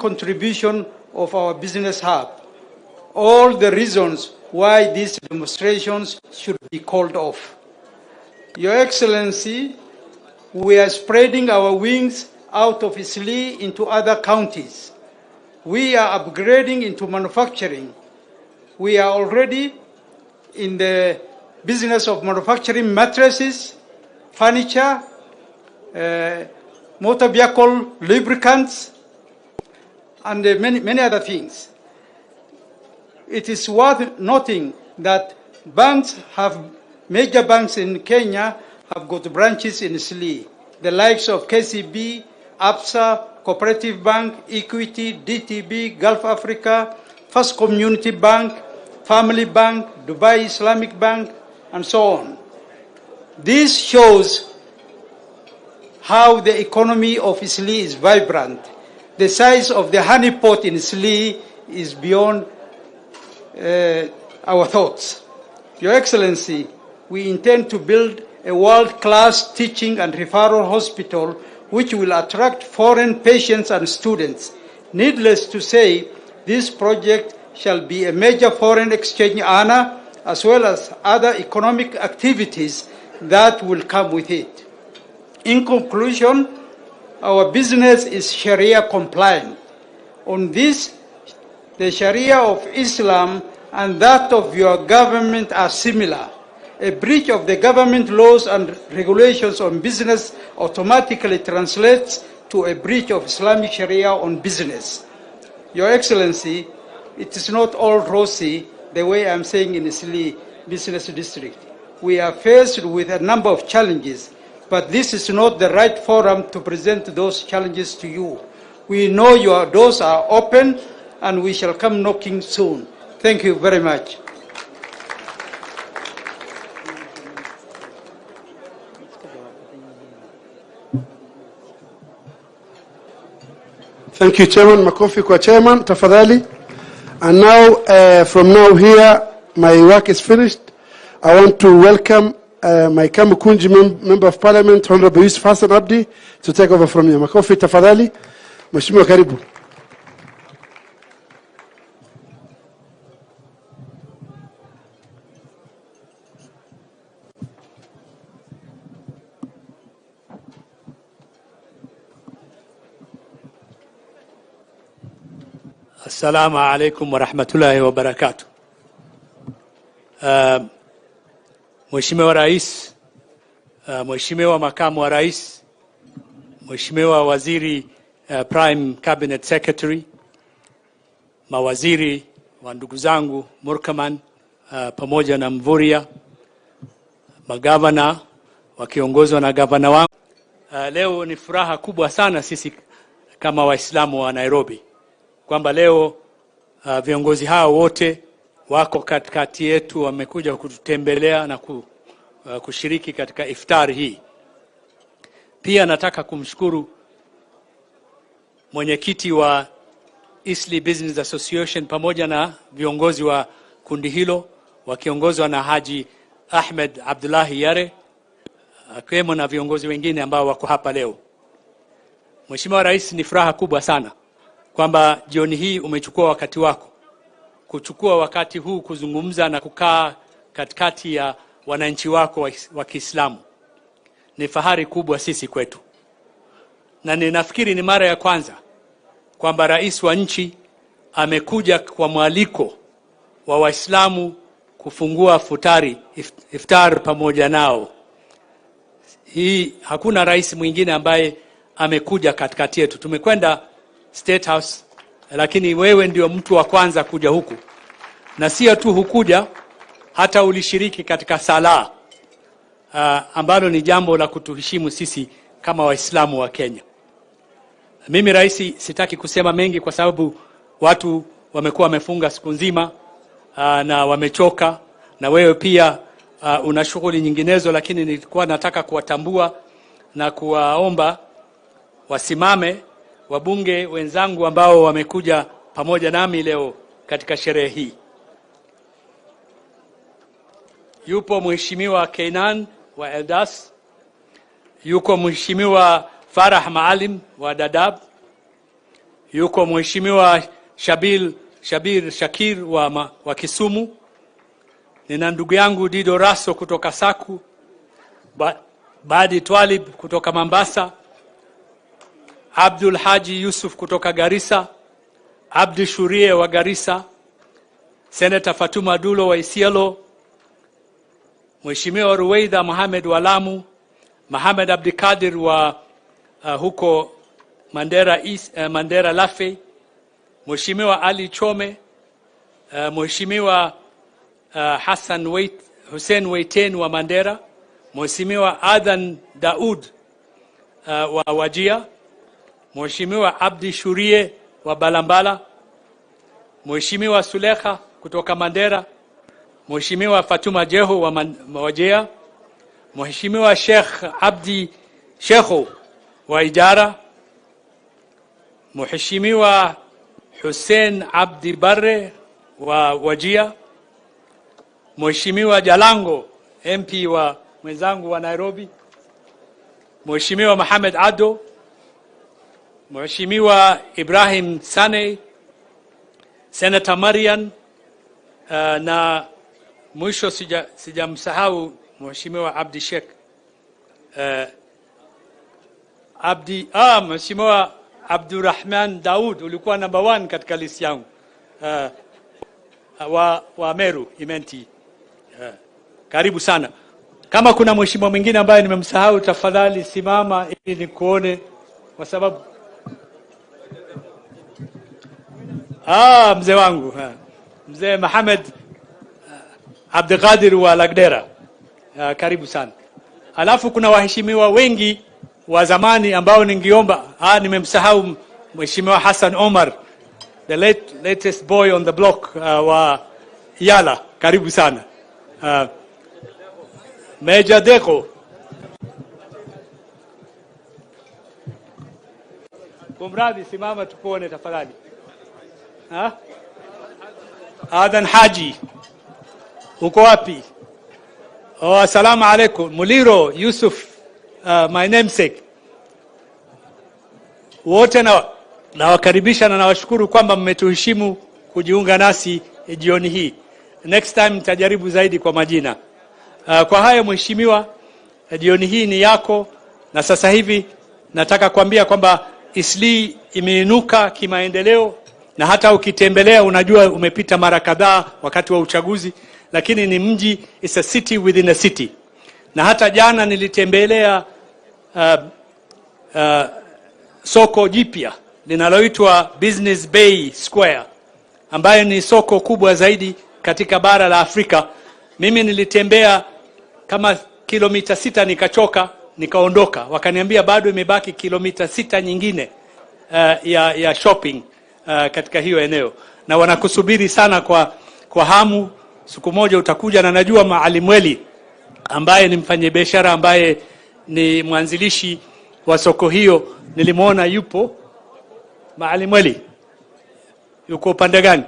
Contribution of our business hub. All the reasons why these demonstrations should be called off. Your Excellency, we are spreading our wings out of Eastleigh into other counties. We are upgrading into manufacturing. We are already in the business of manufacturing mattresses, furniture, motor vehicle lubricants, and many, many other things. It is worth noting that major banks in Kenya have got branches in Eastleigh, the likes of KCB, ABSA, Cooperative Bank, Equity, DTB, Gulf Africa, First Community Bank, Family Bank, Dubai Islamic Bank, and so on. This shows how the economy of Eastleigh is vibrant. The size of the honeypot in Eastleigh is beyond our thoughts. Your Excellency, we intend to build a world-class teaching and referral hospital which will attract foreign patients and students. Needless to say, this project shall be a major foreign exchange earner as well as other economic activities that will come with it. In conclusion, our business is Sharia compliant. On this, the Sharia of Islam and that of your government are similar. A breach of the government laws and regulations on business automatically translates to a breach of Islamic Sharia on business. Your Excellency, it is not all rosy the way I'm saying in Eastleigh Business District. We are faced with a number of challenges, but this is not the right forum to present those challenges to you. We know your doors are open and we shall come knocking soon. Thank you very much. Thank you, Chairman. Makofi kwa Chairman, tafadhali. And now, from now here, my work is finished. I want to welcome my Kamukunji Member of Parliament, Honorable Yusuf Hassan Abdi, to take over from here. Makofi tafadhali. Mheshimiwa, karibu. Assalamu alaikum warahmatullahi wabarakatuh. Mheshimiwa Rais, Mheshimiwa Makamu wa Rais, Mheshimiwa Waziri, Prime Cabinet Secretary, mawaziri wa ndugu zangu Murkomen pamoja na Mvurya, magavana wakiongozwa na gavana wangu. Leo ni furaha kubwa sana sisi kama Waislamu wa Nairobi kwamba leo viongozi hao wote wako katikati yetu, wamekuja kututembelea na kushiriki katika iftari hii. Pia nataka kumshukuru mwenyekiti wa Eastleigh Business Association pamoja na viongozi wa kundi hilo wakiongozwa na Haji Ahmed Abdullahi Yare, akiwemo na viongozi wengine ambao wako hapa leo. Mheshimiwa Rais, ni furaha kubwa sana kwamba jioni hii umechukua wakati wako kuchukua wakati huu kuzungumza na kukaa katikati ya wananchi wako wa Kiislamu. Ni fahari kubwa sisi kwetu, na ninafikiri ni mara ya kwanza kwamba rais wa nchi amekuja kwa mwaliko wa Waislamu kufungua futari, iftar pamoja nao. Hii hakuna rais mwingine ambaye amekuja katikati yetu. Tumekwenda State House, lakini wewe ndio mtu wa kwanza kuja huku, na sio tu hukuja, hata ulishiriki katika sala ambalo ni jambo la kutuheshimu sisi kama Waislamu wa Kenya. Mimi rais, sitaki kusema mengi kwa sababu watu wamekuwa wamefunga siku nzima na wamechoka, na wewe pia una shughuli nyinginezo, lakini nilikuwa nataka kuwatambua na kuwaomba wasimame wabunge wenzangu ambao wamekuja pamoja nami leo katika sherehe hii. Yupo Mheshimiwa Keynan wa Eldas, yuko Mheshimiwa Farah Maalim wa Dadaab, Yuko Mheshimiwa Shabir Shakir wa Kisumu. Nina ndugu yangu Dido Raso kutoka Saku, Badi Twalib kutoka Mombasa, Abdul Haji Yusuf kutoka Garissa, Abdi Shurie wa Garissa, Senator Fatuma Dulo wa Isiolo, Mheshimiwa Ruweida Mohamed wa Lamu, Mohamed Abdikadir wa huko Mandera East, Mandera Lafe, Mheshimiwa Ali Chome, Mheshimiwa Hassan Wait, Hussein Waiten wa Mandera, Mheshimiwa Adan Daud wa Wajir, Mheshimiwa Abdi Shurie wa Balambala, Mheshimiwa Sulekha kutoka Mandera, Mheshimiwa Fatuma Jeho wa Wajir, Mheshimiwa Sheikh Abdi Shekho wa Ijara, Mheshimiwa Hussein Abdi Barre wa Wajir, Mheshimiwa Jalango, MP wa mwenzangu wa Nairobi, Mheshimiwa Mohamed Ado, Mheshimiwa Ibrahim Sane, Senator Marian, na mwisho sijamsahau Mheshimiwa Abdi Sheikh Abdi, Mheshimiwa Abdurrahman Daud, ulikuwa number one katika list yangu, wa Meru Imenti. Karibu sana. Kama kuna mheshimiwa mwingine ambaye nimemsahau, tafadhali simama ili nikuone, kwa sababu mzee wangu, mzee Mohamed Abdulqadir wa Lagdera, karibu sana. Alafu kuna waheshimiwa wengi wa zamani ambao ningiomba, nimemsahau Mheshimiwa Hassan Omar, the latest boy on the block, wa Yala, karibu sana. Major Deko, kumradhi, simama tukuone tafadhali. Ha? Adan Haji, uko wapi? Oh, assalamu alaikum. Muliro Yusuf, my namesake. Wote nawakaribisha na nawashukuru kwamba mmetuheshimu kujiunga nasi jioni hii. Next time nitajaribu zaidi kwa majina. Kwa hayo mheshimiwa, jioni hii ni yako, na sasa hivi nataka kuambia kwamba Eastleigh imeinuka kimaendeleo, na hata ukitembelea unajua umepita mara kadhaa wakati wa uchaguzi, lakini ni mji, it's a city within a city. Na hata jana nilitembelea soko jipya linaloitwa Business Bay Square, ambayo ni soko kubwa zaidi katika bara la Afrika. Mimi nilitembea kama kilomita 6 nikachoka, nikaondoka. Wakaniambia bado imebaki kilomita 6 nyingine ya shopping katika hiyo eneo, na wanakusubiri sana kwa hamu. Siku moja utakuja, na najua Maalim Weli ambaye ni mfanyabiashara ambaye ni mwanzilishi wa soko hiyo, nilimwona yupo. Maalim Weli yuko upande gani?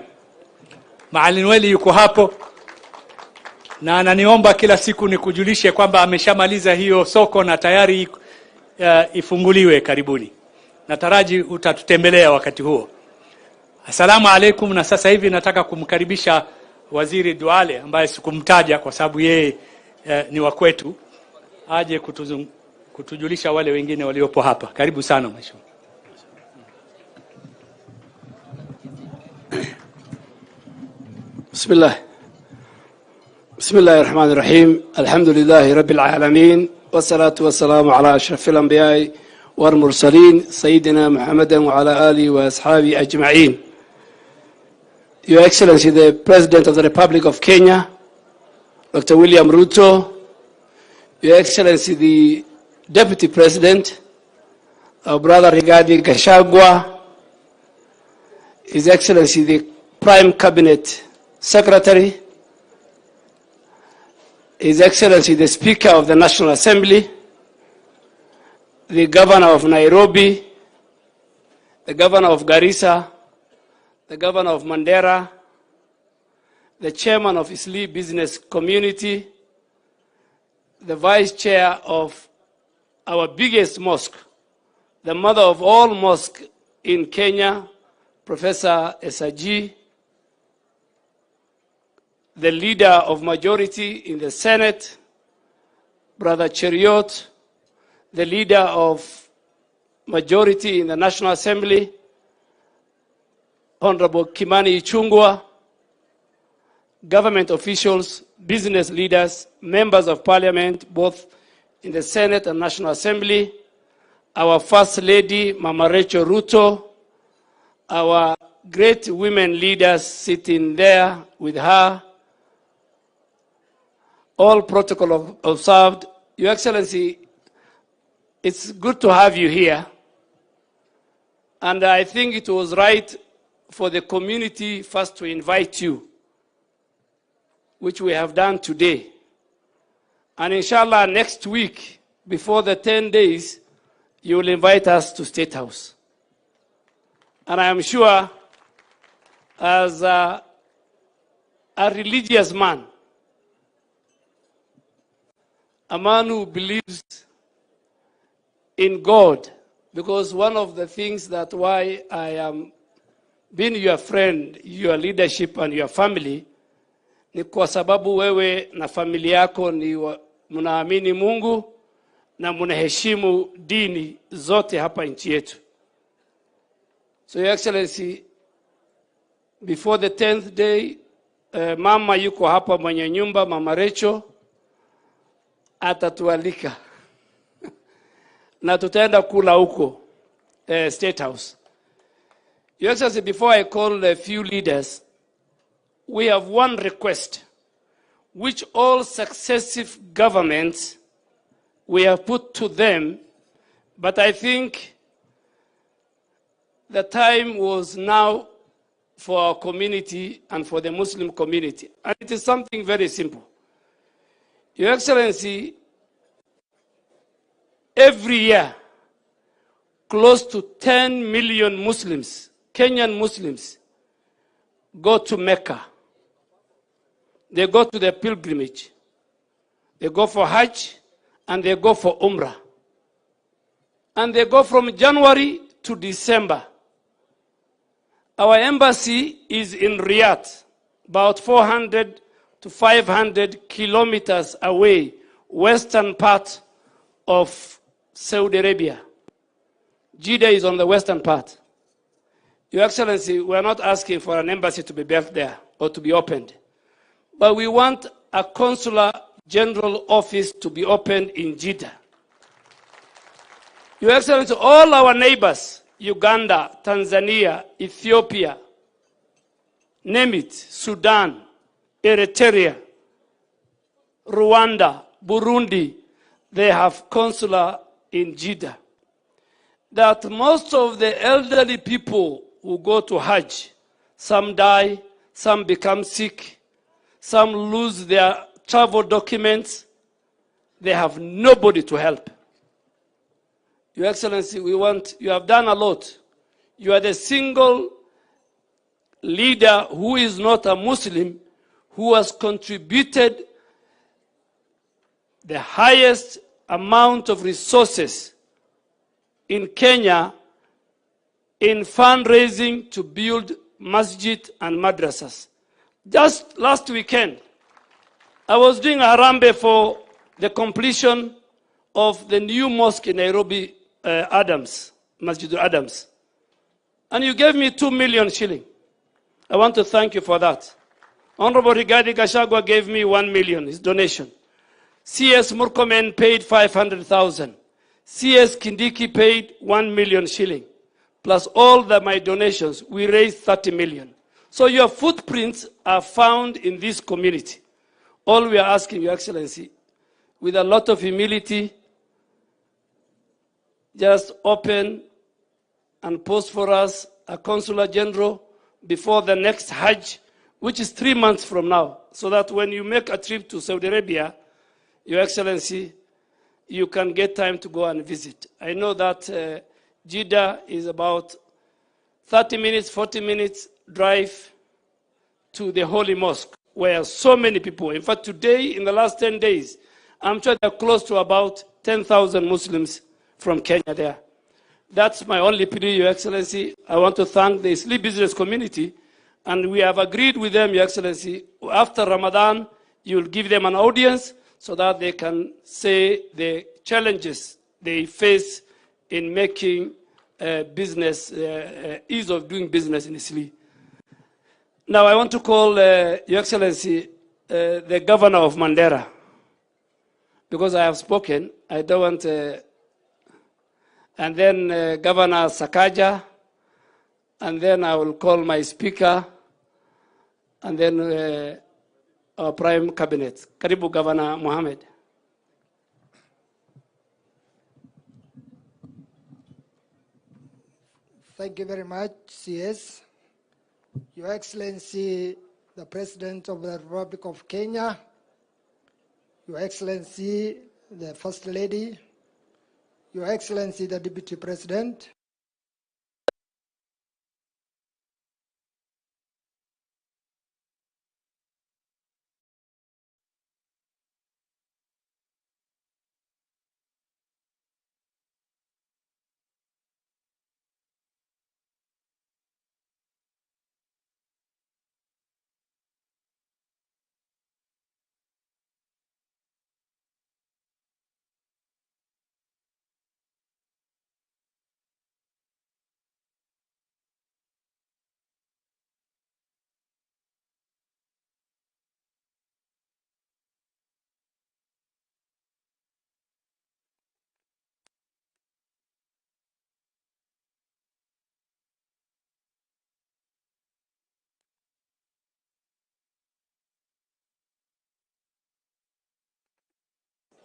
Maalim Weli yuko hapo na ananiomba kila siku nikujulishe kwamba ameshamaliza hiyo soko na tayari ifunguliwe karibuni. Nataraji utatutembelea wakati huo. Asalamu alaikum. Na sasa hivi nataka kumkaribisha Waziri Duale ambaye sikumtaja kwa sababu yeye ni wa kwetu, aje kutujulisha wale wengine waliopo hapa. Karibu sana mheshimiwa. بسم الله، بسم الله الرحمن الرحيم، الحمد لله رب العالمين، والصلاة والسلام على أشرف الأنبياء والمرسلين، سيدنا محمد وعلى آله وأصحابه أجمعين. Your Excellency, the President of the Republic of Kenya, Dr. William Ruto, Your Excellency, the Deputy President, our brother Rigathi Gachagua, His Excellency, the Prime Cabinet Secretary, His Excellency, the Speaker of the National Assembly, the Governor of Nairobi, the Governor of Garissa, the Governor of Mandera, the Chairman of Eastleigh Business Community, the Vice Chair of our biggest mosque, the mother of all mosques in Kenya, Professor Essajee, the leader of majority in the Senate, Brother Cheruiyot, the leader of majority in the National Assembly, Honorable Kimani Ichung'wah, government officials, business leaders, members of parliament, both in the Senate and National Assembly, our First Lady, Mama Rachel Ruto, our great women leaders sitting there with her, all protocol observed. Your Excellency, it's good to have you here. And I think it was right for the community first to invite you, which we have done today. And inshallah, next week, before the 10 days, you will invite us to State House. And I am sure, as a religious man, a man who believes in God, because one of the things that why I am being your friend, your leadership and your family, ni kwa sababu wewe na familia yako ni mnaamini Mungu na mnaheshimu dini zote hapa nchi yetu. So Your Excellency, before the 10th day, mama yuko hapa mwenye nyumba, Mama Rachel atatualika na tutaenda kula huko State House. Your Excellency, before I call a few leaders, we have one request which all successive governments we have put to them, but I think the time was now for our community and for the Muslim community. And it is something very simple. Your Excellency, every year, close to 10 million Muslims, Kenyan Muslims, go to Mecca. They go to the pilgrimage. They go for Hajj and they go for Umrah. And they go from January to December. Our embassy is in Riyadh, about 400 to 500 kilometers away, western part of Saudi Arabia. Jeddah is on the western part. Your Excellency, we are not asking for an embassy to be built there or to be opened. But we want a consular general office to be opened in Jeddah. Your Excellency, all our neighbors, Uganda, Tanzania, Ethiopia, name it, Sudan, Eritrea, Rwanda, Burundi, they have consular in Jeddah. That most of the elderly people who go to Hajj, some die, some become sick, some lose their travel documents, they have nobody to help. Your Excellency, we want, you have done a lot. You are the single leader who is not a Muslim who has contributed the highest amount of resources in Kenya in fundraising to build masjid and madrasas. Just last weekend, I was doing a harambee for the completion of the new mosque in Nairobi, Adams, Masjid Adams. And you gave me 2 million shilling. I want to thank you for that. Honorable Rigathi Gachagua gave me 1 million, his donation. CS Murkomen paid 500,000. CS Kindiki paid 1 million shilling. Plus all my donations, we raised 30 million. So your footprints are found in this community. All we are asking, Your Excellency, with a lot of humility, just open and post for us a consular general before the next Hajj, which is 3 months from now, so that when you make a trip to Saudi Arabia, Your Excellency, you can get time to go and visit. I know that Jeddah is about 30 minutes, 40 minutes drive to the Holy Mosque, where so many people, in fact, today, in the last 10 days, I'm sure there are close to about 10,000 Muslims from Kenya there. That's my only plea, Your Excellency. I want to thank the Eastleigh business community, and we have agreed with them, Your Excellency, after Ramadan, you will give them an audience so that they can say the challenges they face in making business, ease of doing business in Eastleigh. Now I want to call, Your Excellency, the Governor of Mandera, because I have spoken. I don't want, and then Governor Sakaja, and then I will call my speaker, and then our Prime Cabinet. Karibu, Governor Mohammed. Thank you very much, CS. Your Excellency, the President of the Republic of Kenya, Your Excellency, the First Lady, Your Excellency, the Deputy President,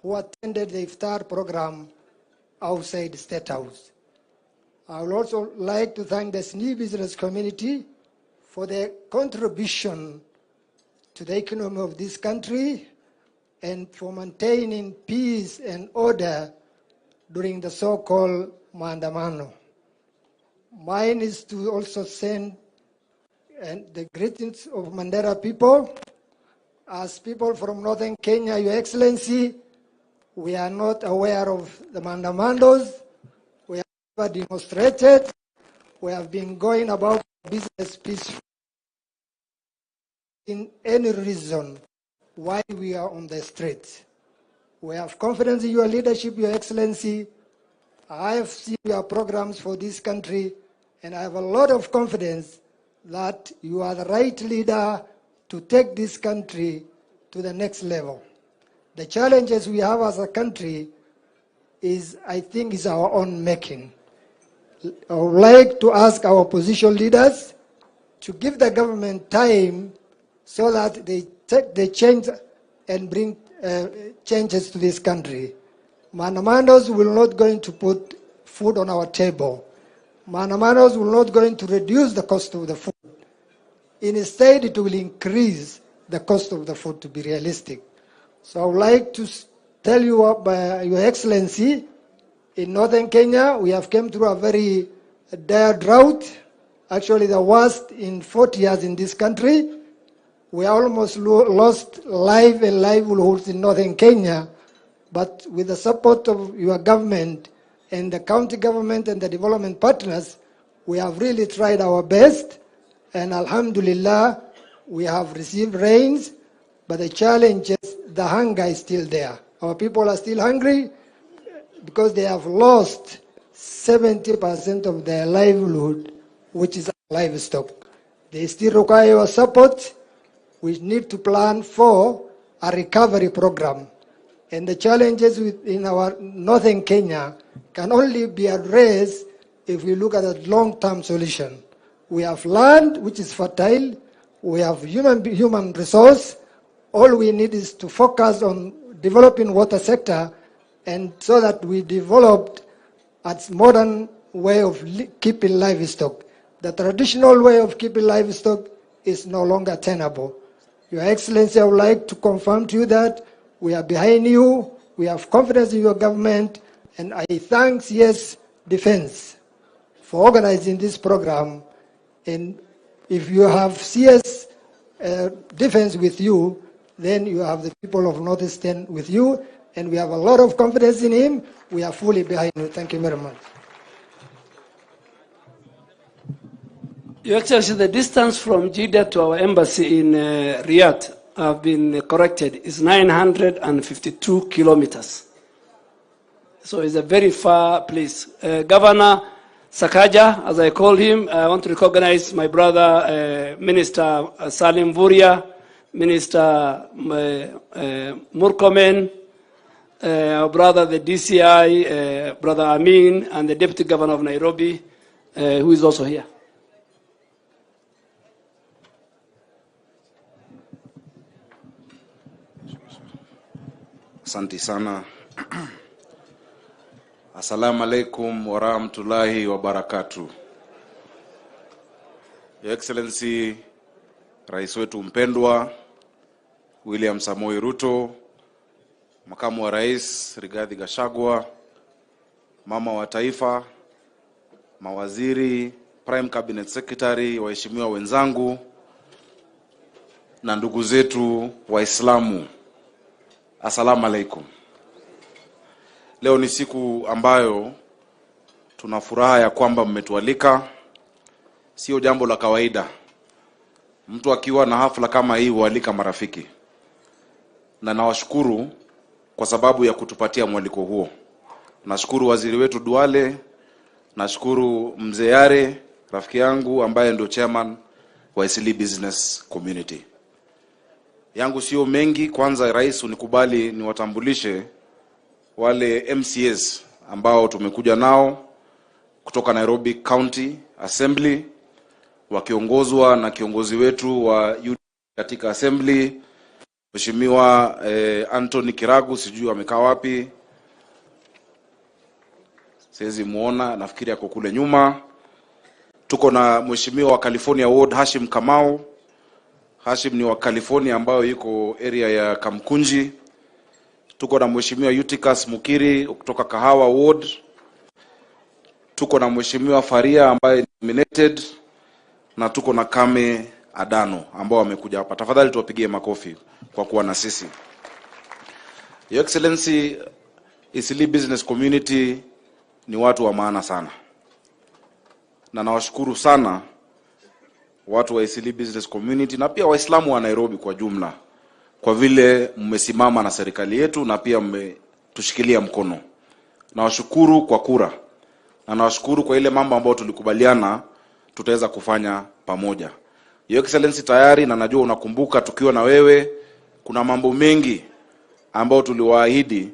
who attended the iftar program outside the State House. I would also like to thank the Eastleigh business community for their contribution to the economy of this country and for maintaining peace and order during the so-called Maandamano. Mine is to also send and the greetings of Mandera people. As people from Northern Kenya, Your Excellency, we are not aware of the Maandamanos. We have never demonstrated. We have been going about business peacefully. In any reason why we are on the streets. We have confidence in your leadership, Your Excellency. I have seen your programs for this country, and I have a lot of confidence that you are the right leader to take this country to the next level. The challenges we have as a country is, I think, is our own making. I would like to ask our opposition leaders to give the government time so that they take the change and bring changes to this country. Maandamanos will not going to put food on our table. Maandamanos will not going to reduce the cost of the food. Instead, it will increase the cost of the food, to be realistic. So I would like to tell you, Your Excellency, in northern Kenya, we have come through a very dire drought, actually the worst in 40 years in this country. We almost lost life and livelihoods in northern Kenya, but with the support of your government and the county government and the development partners, we have really tried our best, and alhamdulillah, we have received rains, but the challenge is the hunger is still there. Our people are still hungry because they have lost 70% of their livelihood, which is livestock. They still require your support. We need to plan for a recovery program. And the challenges in our northern Kenya can only be addressed if we look at a long-term solution. We have land which is fertile, we have human resource. All we need is to focus on developing water sector, and so that we developed a modern way of keeping livestock. The traditional way of keeping livestock is no longer tenable. Your Excellency, I would like to confirm to you that we are behind you, we have confidence in your government, and I thank CS Defense for organizing this program. And if you have CS Defense with you, then you have the people of Northeastern with you, and we have a lot of confidence in him. We are fully behind you. Thank you very much. Your Excellency, the distance from Jeddah to our embassy in Riyadh have been corrected is 952 kilometers. So it's a very far place. Governor Sakaja, as I call him, I want to recognize my brother, Minister Salim Mvurya, Minister Murkomen, our brother, the DCI, Brother Amin, and the Deputy Governor of Nairobi, who is also here. Asante sana. Assalamu alaikum warahmatullahi wabarakatuh. Your Excellency, Rais wetu mpendwa William Samoei Ruto, Makamu wa Rais Rigathi Gachagua, Mama wa Taifa, mawaziri, Prime Cabinet Secretary, waheshimiwa wenzangu na ndugu zetu Waislamu. Assalamu alaikum. Leo ni siku ambayo tuna furaha ya kwamba mmetualika. Sio jambo la kawaida. Mtu akiwa na hafla kama hii hualika marafiki, na nawashukuru kwa sababu ya kutupatia mwaliko huo. Nashukuru waziri wetu Duale, nashukuru mzee Yare rafiki yangu ambaye ndio chairman wa Eastleigh Business Community. Yangu sio mengi. Kwanza Rais, unikubali niwatambulishe wale MCAs ambao tumekuja nao kutoka Nairobi County Assembly wakiongozwa na kiongozi wetu wa UD katika Assembly Mheshimiwa Anthony Kiragu, sijui amekaa wapi, siwezi muona, nafikiri ako kule nyuma. Tuko na Mheshimiwa wa California Ward Hashim Kamau. Hashim ni wa California ambayo yuko area ya Kamkunji. Tuko na Mheshimiwa Eutychus Mukiri kutoka Kahawa Ward. Tuko na Mheshimiwa Faria ambaye ni nominated na tuko na Kame Adano ambao wamekuja hapa. Tafadhali tuwapigie makofi kwa kuwa na sisi. Your Excellency, Eastleigh Business Community ni watu wa maana sana, na nawashukuru sana watu wa Eastleigh Business Community na pia Waislamu wa Nairobi kwa jumla kwa vile mmesimama na serikali yetu na pia mmetushikilia mkono. Nawashukuru kwa kura na nawashukuru kwa ile mambo ambayo tulikubaliana tutaweza kufanya pamoja. Your Excellency, tayari na najua unakumbuka tukiwa na wewe, kuna mambo mengi ambayo tuliwaahidi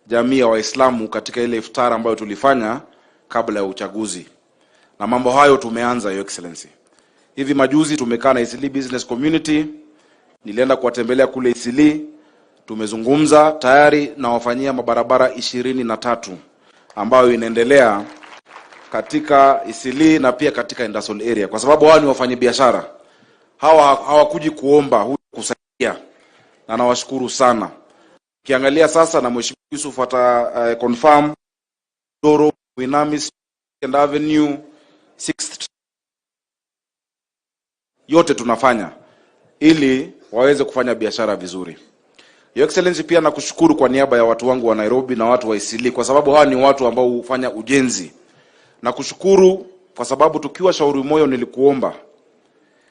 jamii ya Waislamu katika ile iftar ambayo tulifanya kabla ya uchaguzi, na mambo hayo tumeanza, Your Excellency. Hivi majuzi tumekaa na Eastleigh Business Community, nilienda kuwatembelea kule Eastleigh, tumezungumza tayari na wafanyia mabarabara 23 ambayo inaendelea katika Eastleigh na pia katika industrial area, kwa sababu hawa ni wafanyabiashara, hawa hawakuji kuomba, huja kusaidia, na nawashukuru sana. Ukiangalia sasa na Mheshimiwa Yusuf ata confirm Doro, Winami, Second Avenue, 6th, yote tunafanya ili waweze kufanya biashara vizuri. Your Excellency, pia nakushukuru kwa niaba ya watu wangu wa Nairobi na watu wa Eastleigh kwa sababu hawa ni watu ambao hufanya ujenzi. Nakushukuru kwa sababu tukiwa Shauri Moyo nilikuomba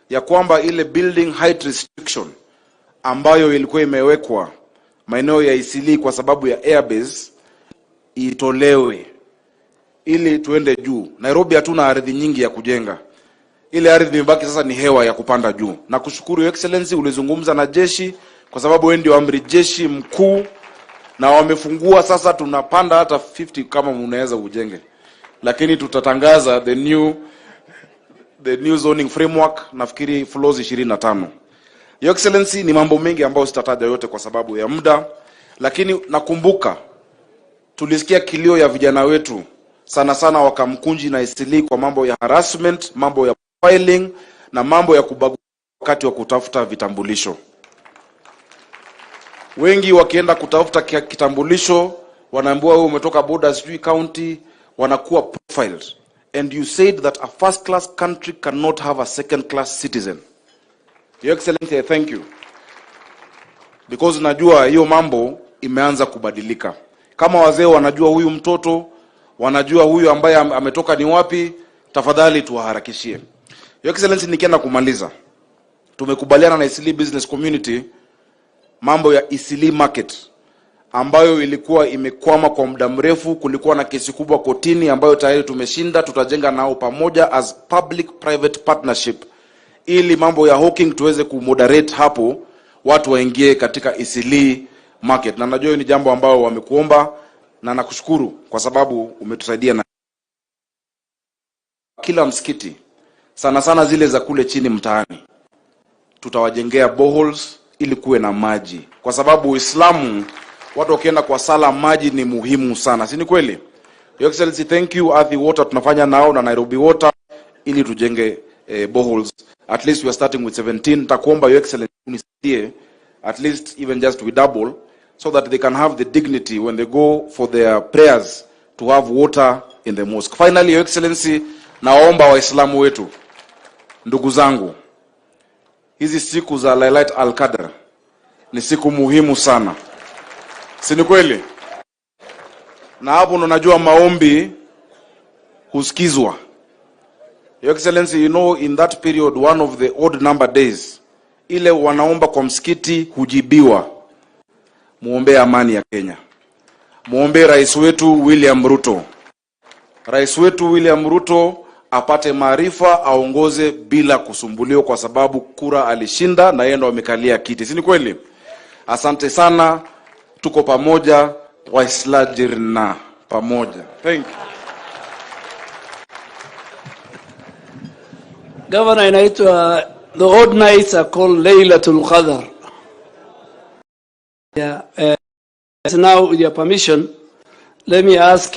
ya kwamba ile building height restriction ambayo ilikuwa imewekwa maeneo ya Eastleigh kwa sababu ya airbase itolewe ili tuende juu. Nairobi hatuna ardhi nyingi ya kujenga, ile ardhi imebaki sasa ni hewa ya kupanda juu. Na kushukuru Your Excellency, ulizungumza na jeshi kwa sababu wewe ndio amri jeshi mkuu, na wamefungua sasa, tunapanda hata 50 kama unaweza ujenge, lakini tutatangaza the new zoning framework, nafikiri floors 25. Your Excellency, ni mambo mengi ambayo sitataja yote kwa sababu ya muda, lakini nakumbuka tulisikia kilio ya vijana wetu sana sana wa Kamkunji na Eastleigh kwa mambo ya harassment, mambo ya profiling na mambo ya kubagua wakati wa kutafuta vitambulisho. Wengi wakienda kutafuta kitambulisho wanaambiwa wewe umetoka border, sijui county, wanakuwa profiled. And you said that a first class country cannot have a second class citizen. Your Excellency, I thank you because najua hiyo mambo imeanza kubadilika. Kama wazee wanajua huyu mtoto, wanajua huyu ambaye ametoka ni wapi, tafadhali tuwaharakishie. Your Excellency, nikienda kumaliza, tumekubaliana na Eastleigh Business Community mambo ya Eastleigh Market ambayo ilikuwa imekwama kwa muda mrefu. Kulikuwa na kesi kubwa kotini ambayo tayari tumeshinda. Tutajenga nao pamoja as public private partnership, ili mambo ya hawking tuweze kumoderate hapo, watu waingie katika Eastleigh Market, na najua hiyo ni jambo ambayo wamekuomba, na nakushukuru kwa sababu umetusaidia na kila msikiti, sana sana zile za kule chini mtaani, tutawajengea boreholes ili kuwe na maji, kwa sababu Uislamu, watu wakienda kwa sala, maji ni muhimu sana, si ni kweli? Your Excellency, thank you. Athi Water tunafanya nao na Nairobi Water ili tujenge boreholes. At least we are starting with 17. Nitakuomba, Your Excellency, unisaidie at least even just we double so that they can have the dignity when they go for their prayers to have water in the mosque. Finally, Your Excellency, naomba Waislamu wetu, ndugu zangu, hizi siku za Lailat al-Qadr ni siku muhimu sana, si ni kweli? Na hapo ndo najua maombi husikizwa. Your Excellency, you know in that period, one of the odd number days, ile wanaomba kwa msikiti hujibiwa. Muombee amani ya Kenya, muombee rais wetu William Ruto. Rais wetu William Ruto apate maarifa, aongoze bila kusumbuliwa, kwa sababu kura alishinda na yeye ndo amekalia kiti, si ni kweli? Asante sana, tuko pamoja, Waislajirna pamoja. Thank you. Governor, inaitwa the odd nights are called Laylatul Qadr. Yeah, now with your permission, let me ask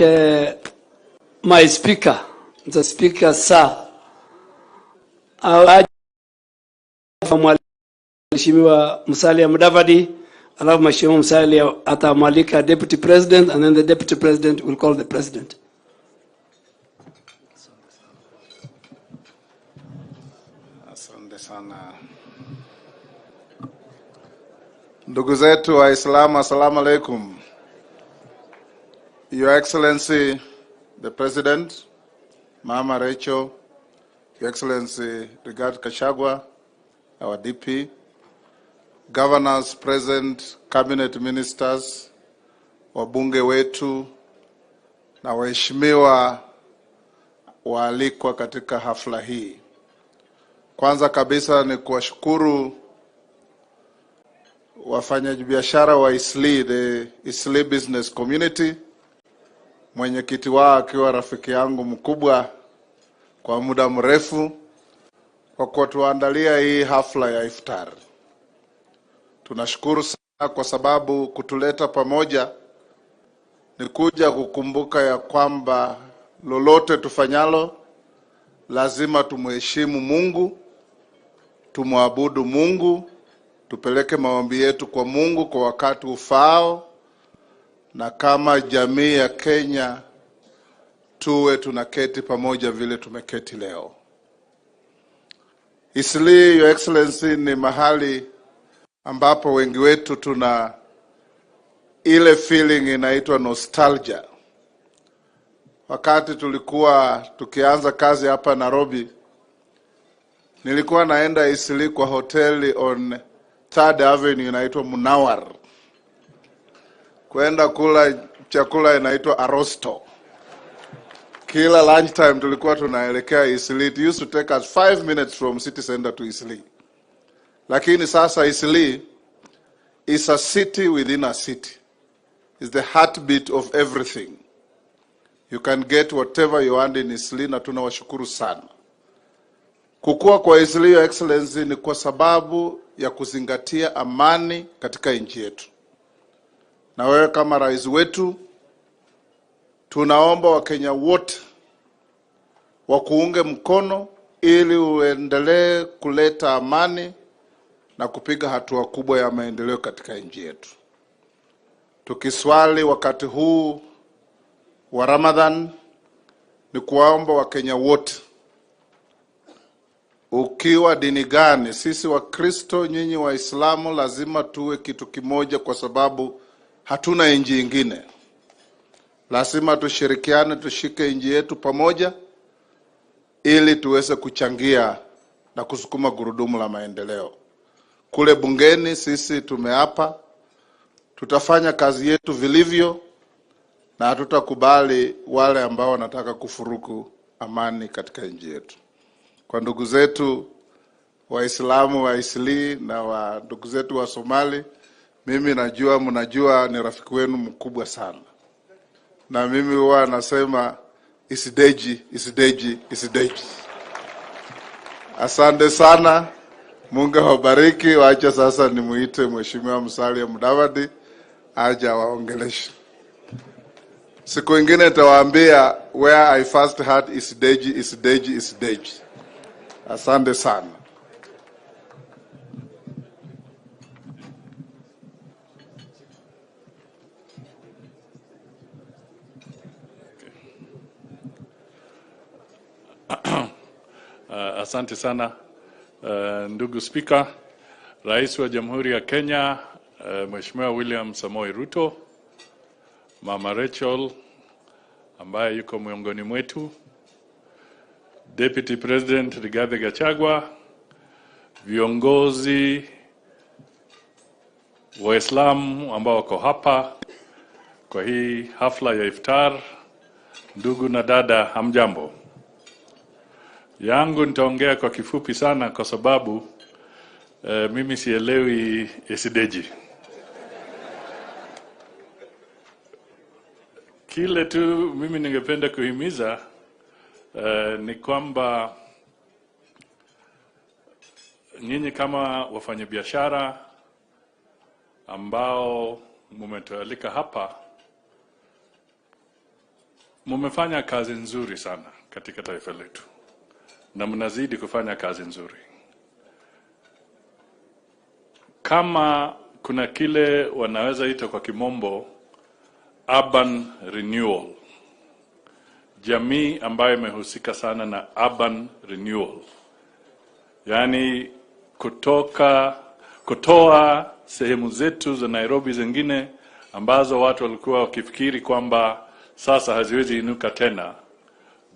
my speaker, the speaker, sir, aje Mheshimiwa Musalia Mudavadi, alafu Mheshimiwa Musalia atamwalika deputy president, and then the deputy president will call the president. Asante sana ndugu zetu Waislamu, assalamu alaikum. Your Excellency the President, Mama Rachel, Your Excellency Rigathi Gachagua, our DP, governors present, cabinet ministers, wabunge wetu na waheshimiwa waalikwa katika hafla hii. Kwanza kabisa ni kuwashukuru wafanyabiashara wa Eastleigh, the Eastleigh Business Community, mwenyekiti wao akiwa rafiki yangu mkubwa kwa muda mrefu, kwa kutuandalia hii hafla ya iftar. Tunashukuru sana kwa sababu kutuleta pamoja ni kuja kukumbuka ya kwamba lolote tufanyalo lazima tumheshimu Mungu, tumwabudu Mungu, tupeleke maombi yetu kwa Mungu kwa wakati ufaao, na kama jamii ya Kenya tuwe tunaketi pamoja vile tumeketi leo. Eastleigh, Your Excellency, ni mahali ambapo wengi wetu tuna ile feeling inaitwa nostalgia. Wakati tulikuwa tukianza kazi hapa Nairobi, nilikuwa naenda Eastleigh kwa hoteli on Third Avenue inaitwa Munawar, kwenda kula chakula inaitwa Arosto. Kila lunchtime tulikuwa tunaelekea Eastleigh. It used to take us 5 minutes from city center to Eastleigh. Lakini sasa Eastleigh is a city within a city. It's the heartbeat of everything. You can get whatever you want in Eastleigh, na tunawashukuru sana. Kukua kwa Eastleigh, Your Excellency, ni kwa sababu ya kuzingatia amani katika nchi yetu. Na wewe kama rais wetu, tunaomba Wakenya wote wakuunge mkono ili uendelee kuleta amani na kupiga hatua kubwa ya maendeleo katika nchi yetu. Tukiswali wakati huu wa Ramadhan, ni kuwaomba Wakenya wote, ukiwa dini gani, sisi Wakristo, nyinyi Waislamu, lazima tuwe kitu kimoja, kwa sababu hatuna nchi ingine. Lazima tushirikiane, tushike nchi yetu pamoja, ili tuweze kuchangia na kusukuma gurudumu la maendeleo. Kule bungeni sisi tumeapa tutafanya kazi yetu vilivyo na hatutakubali wale ambao wanataka kufuruku amani katika nchi yetu. Kwa ndugu zetu Waislamu wa Eastleigh na wa ndugu zetu wa Somali, mimi najua mnajua ni rafiki wenu mkubwa sana, na mimi huwa nasema isideji, isideji, isideji. Asante sana, Mungu awabariki. Wacha sasa nimuite Mheshimiwa Musalia Mudavadi aje awaongeleshe. Siku ingine nitawaambia where I first heard isideji, isideji, isideji. Asante sana. Asante sana ndugu Spika, Rais wa Jamhuri ya Kenya Mheshimiwa William Samoei Ruto, Mama Rachel ambaye yuko miongoni mwetu, Deputy President Rigathi Gachagua, viongozi Waislamu ambao wako hapa kwa hii hafla ya iftar, ndugu na dada, hamjambo. Yangu nitaongea kwa kifupi sana kwa sababu mimi sielewi isideji. Kile tu mimi ningependa kuhimiza ni kwamba nyinyi kama wafanyabiashara ambao mmetualika hapa, mmefanya kazi nzuri sana katika taifa letu na mnazidi kufanya kazi nzuri. Kama kuna kile wanaweza ita kwa kimombo urban renewal, jamii ambayo imehusika sana na urban renewal, yaani kutoa sehemu zetu za Nairobi zingine ambazo watu walikuwa wakifikiri kwamba sasa haziwezi inuka tena,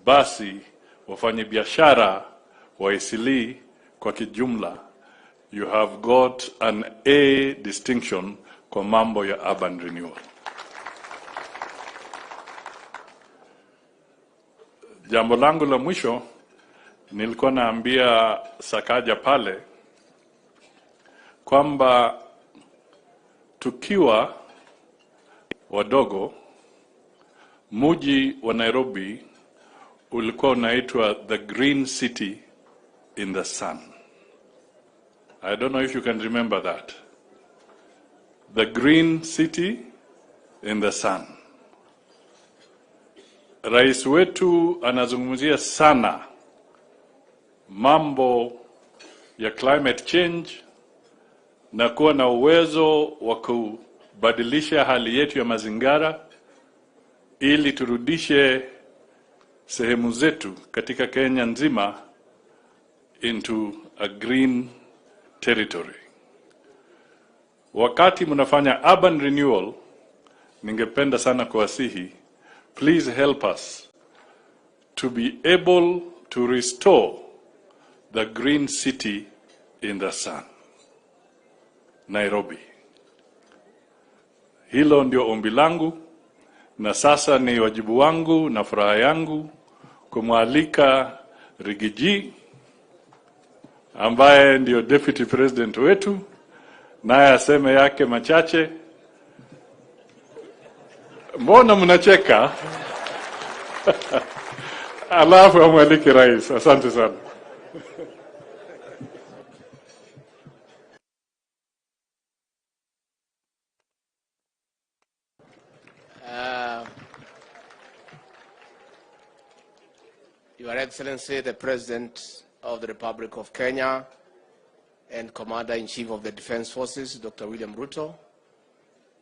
basi wafanye biashara wa Eastleigh kwa kijumla, you have got an A distinction kwa mambo ya urban renewal. Jambo langu la mwisho nilikuwa naambia Sakaja pale kwamba tukiwa wadogo, muji wa Nairobi ulikuwa unaitwa the Green City in the Sun. I don't know if you can remember that. The Green City in the Sun. Rais wetu anazungumzia sana mambo ya climate change na kuwa na uwezo wa kubadilisha hali yetu ya mazingira ili turudishe sehemu zetu katika Kenya nzima into a green territory. Wakati mnafanya urban renewal, ningependa sana kuwasihi, please help us to be able to restore the green city in the sun, Nairobi. Hilo ndio ombi langu, na sasa ni wajibu wangu na furaha yangu kumwalika Riggy G ambaye ndio deputy president wetu, naye aseme yake machache. Mbona mnacheka? Alafu amwalike rais. Asante sana. Your Excellency, the President of the Republic of Kenya and Commander-in-Chief of the Defense Forces, Dr. William Ruto,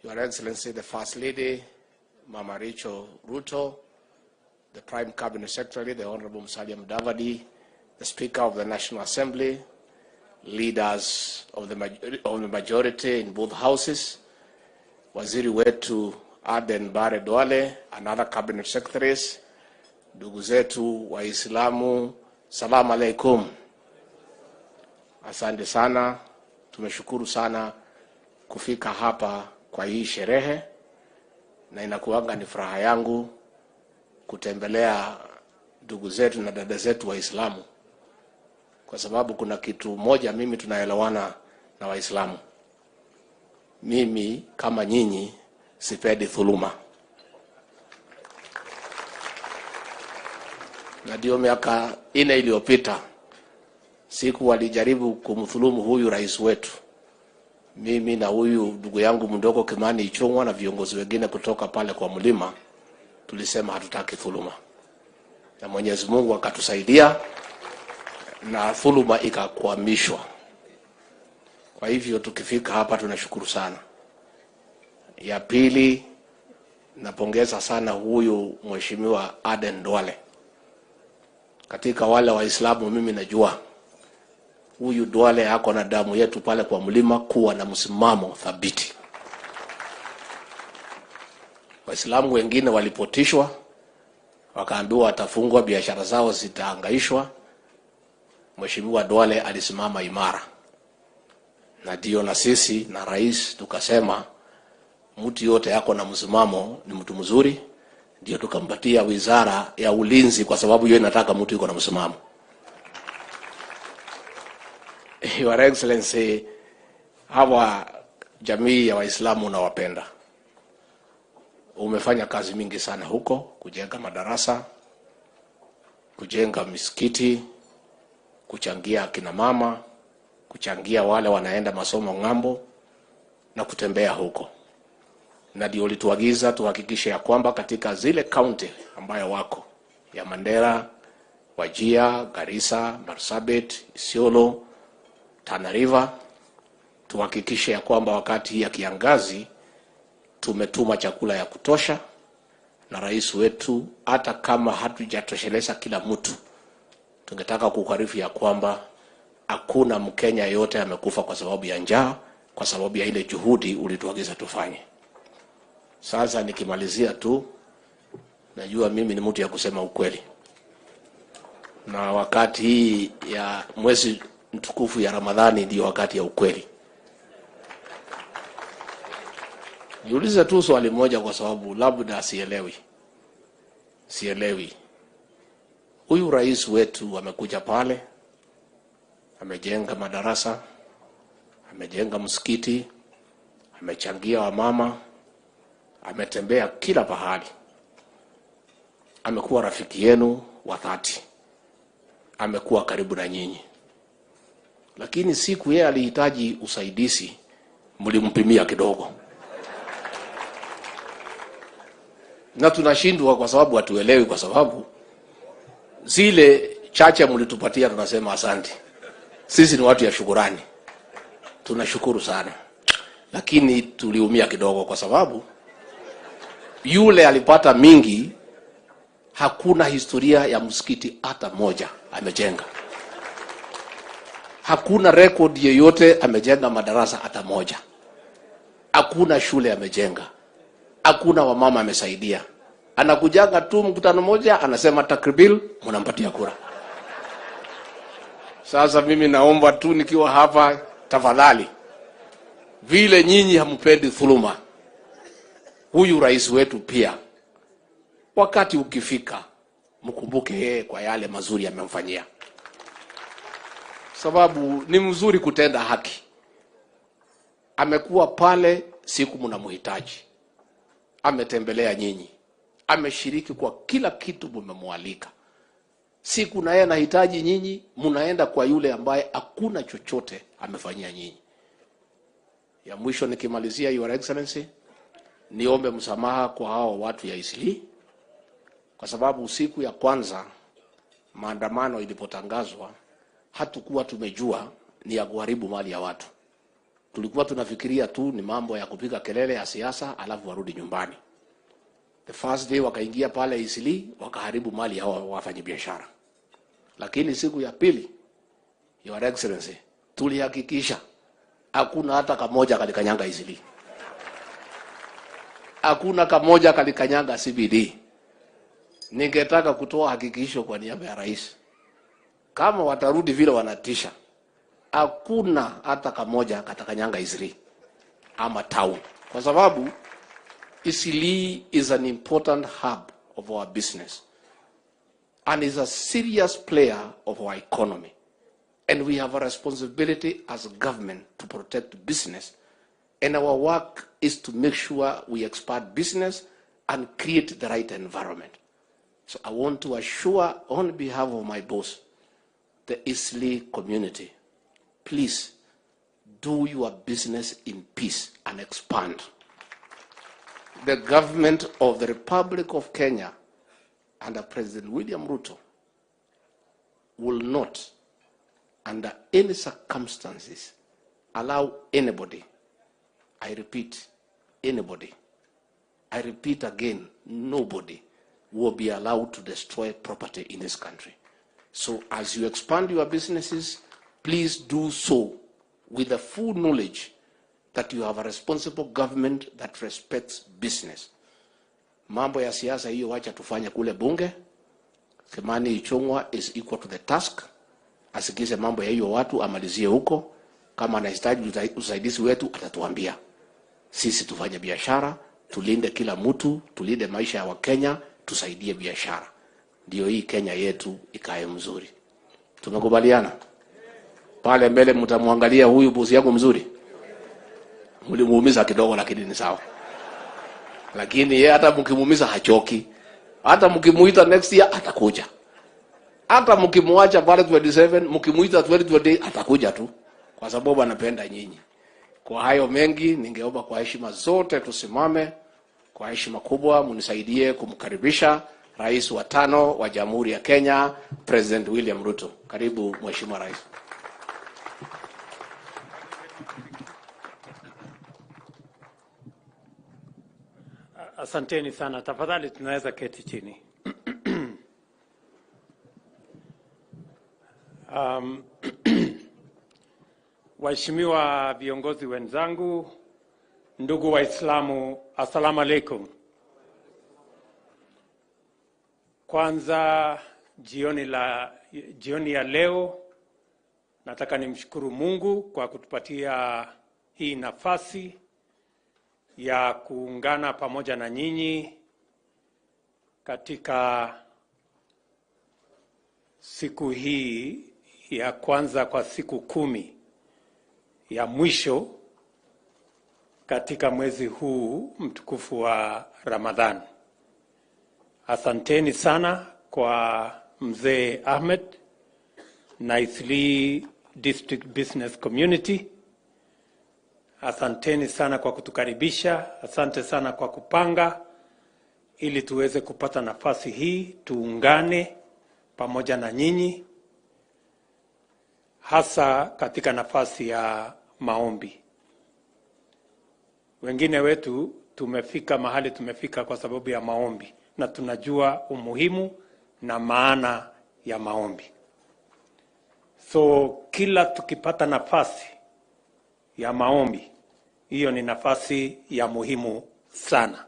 Your Excellency, the First Lady, Mama Rachel Ruto, the Prime Cabinet Secretary, the Honorable Musalia Mudavadi, the Speaker of the National Assembly, leaders of the majority in both houses, Waziri wetu Aden Bare Duale and other cabinet secretaries, ndugu zetu Waislamu, salamu alaikum. Asante sana, tumeshukuru sana kufika hapa kwa hii sherehe, na inakuanga ni furaha yangu kutembelea ndugu zetu na dada zetu Waislamu, kwa sababu kuna kitu moja mimi tunaelewana na Waislamu. Mimi kama nyinyi sipendi dhuluma, na ndio miaka 4 iliyopita siku walijaribu kumdhulumu huyu rais wetu, mimi na huyu ndugu yangu mdogo Kimani Ichung'wa na viongozi wengine kutoka pale kwa mlima, tulisema hatutaki dhuluma, na Mwenyezi Mungu akatusaidia na dhuluma ikakwamishwa. Kwa hivyo tukifika hapa tunashukuru sana. Ya pili, napongeza sana huyu Mheshimiwa Aden Duale. Katika wale Waislamu mimi najua huyu Duale ako na damu yetu pale kwa mlima kuwa na msimamo thabiti. Waislamu wengine walipotishwa, wakaambiwa watafungwa, biashara zao zitahangaishwa. Mheshimiwa Duale alisimama imara, na ndio na sisi na rais tukasema mtu yote yako na msimamo ni mtu mzuri, ndio tukampatia wizara ya ulinzi, kwa sababu hiyo inataka mtu yuko na msimamo. Your Excellency, hawa jamii ya Waislamu nawapenda. Umefanya kazi mingi sana huko, kujenga madarasa, kujenga misikiti, kuchangia akina mama, kuchangia wale wanaenda masomo ng'ambo na kutembea huko. Na ndio ulituagiza tuhakikishe ya kwamba katika zile kaunti ambayo wako ya Mandera, Wajir, Garissa, Marsabit, Isiolo, Tana River, tuhakikishe ya kwamba wakati ya kiangazi tumetuma chakula ya kutosha, na rais wetu hata kama hatujatosheleza kila mtu, tungetaka kukuarifu ya kwamba hakuna Mkenya yote amekufa kwa sababu ya njaa, kwa sababu ya ile juhudi ulituagiza tufanye. Sasa nikimalizia tu, najua mimi ni mtu ya kusema ukweli, na wakati hii ya mwezi mtukufu ya Ramadhani ndio wakati ya ukweli. Niulize tu swali moja kwa sababu labda sielewi. Huyu rais wetu amekuja pale, amejenga madarasa, amejenga msikiti, amechangia wamama, ametembea kila pahali, amekuwa rafiki yenu wa dhati, amekuwa karibu na nyinyi. Lakini siku yeye alihitaji usaidizi, mlimpimia kidogo. Na tunashindwa kwa sababu hatuelewi, kwa sababu zile chache mlitupatia tunasema asante. Sisi ni watu ya shukurani, tunashukuru sana. Lakini tuliumia kidogo kwa sababu yule alipata mingi, hakuna historia ya msikiti hata moja amejenga. Hakuna record yeyote amejenga madarasa hata moja. Hakuna shule amejenga. Hakuna wamama amesaidia. Anakujaga tu mkutano moja, anasema takribil, mnampatia kura. Sasa mimi naomba tu nikiwa hapa, tafadhali, vile nyinyi hampendi dhuluma, huyu rais wetu pia wakati ukifika mkumbuke yeye kwa yale mazuri amemfanyia, sababu ni mzuri kutenda haki. Amekuwa pale siku mnamhitaji, ametembelea nyinyi, ameshiriki kwa kila kitu mmemwalika. Siku na yeye anahitaji nyinyi, mnaenda kwa yule ambaye hakuna chochote amefanyia nyinyi. Ya mwisho nikimalizia, Your Excellency, niombe msamaha kwa hao watu ya Eastleigh, kwa sababu siku ya kwanza maandamano ilipotangazwa hatukuwa tumejua ni ya kuharibu mali ya watu. Tulikuwa tunafikiria tu ni mambo ya kupiga kelele ya siasa alafu warudi nyumbani. The first day wakaingia pale Eastleigh wakaharibu mali ya wafanyabiashara. Lakini siku ya pili, Your Excellency, tulihakikisha hakuna hata kamoja kalikanyanga Eastleigh. Hakuna kamoja kalikanyanga CBD. Ningetaka kutoa hakikisho kwa niaba ya rais, kama watarudi vile wanatisha, Hakuna hata kamoja katakanyanga Eastleigh ama town, kwa sababu Eastleigh is an important hub of our business and is a serious player of our economy. And we have a responsibility as government to protect business. And our work is to make sure we expand business and create the right environment. So I want to assure, on behalf of my boss, the Eastleigh community, please do your business in peace and expand. The government of the Republic of Kenya under President William Ruto will not, under any circumstances, allow anybody, I repeat, anybody, I repeat again, nobody will be allowed to destroy property in this country. So as you expand your businesses, please do so with the full knowledge that you have a responsible government that respects business. Mambo ya siasa hiyo wacha tufanye kule bunge. Kimani Ichung'wa is equal to the task. Asikize mambo ya hiyo watu amalizie huko. Kama anahitaji usaidizi wetu atatuambia. Sisi tufanye biashara, tulinde kila mtu, tulinde maisha ya Wakenya, tusaidie biashara, ndio hii Kenya yetu ikae mzuri. Tumekubaliana pale mbele, mtamwangalia huyu bosi yangu mzuri, mlimuumiza kidogo, lakini ni sawa. Lakini yeye hata mkimuumiza hachoki, hata mkimuita next year atakuja, hata mkimwacha pale 27 mkimuita 2028 atakuja tu, kwa sababu anapenda nyinyi. Kwa hayo mengi, ningeomba kwa heshima zote tusimame kwa heshima kubwa, mnisaidie kumkaribisha Rais wa tano wa Jamhuri ya Kenya, President William Ruto. Karibu Mheshimiwa Rais. Asanteni sana. Tafadhali tunaweza keti chini. Waheshimiwa viongozi wenzangu, ndugu Waislamu, assalamu alaikum. Kwanza jioni ya leo nataka nimshukuru Mungu kwa kutupatia hii nafasi ya kuungana pamoja na nyinyi katika siku hii ya kwanza kwa siku 10 ya mwisho katika mwezi huu mtukufu wa Ramadhan. Asanteni sana kwa Mzee Ahmed na Eastleigh District Business Community. Asanteni sana kwa kutukaribisha, asante sana kwa kupanga ili tuweze kupata nafasi hii tuungane pamoja na nyinyi, hasa katika nafasi ya maombi. Wengine wetu tumefika mahali tumefika kwa sababu ya maombi, na tunajua umuhimu na maana ya maombi. So kila tukipata nafasi ya maombi, hiyo ni nafasi ya muhimu sana.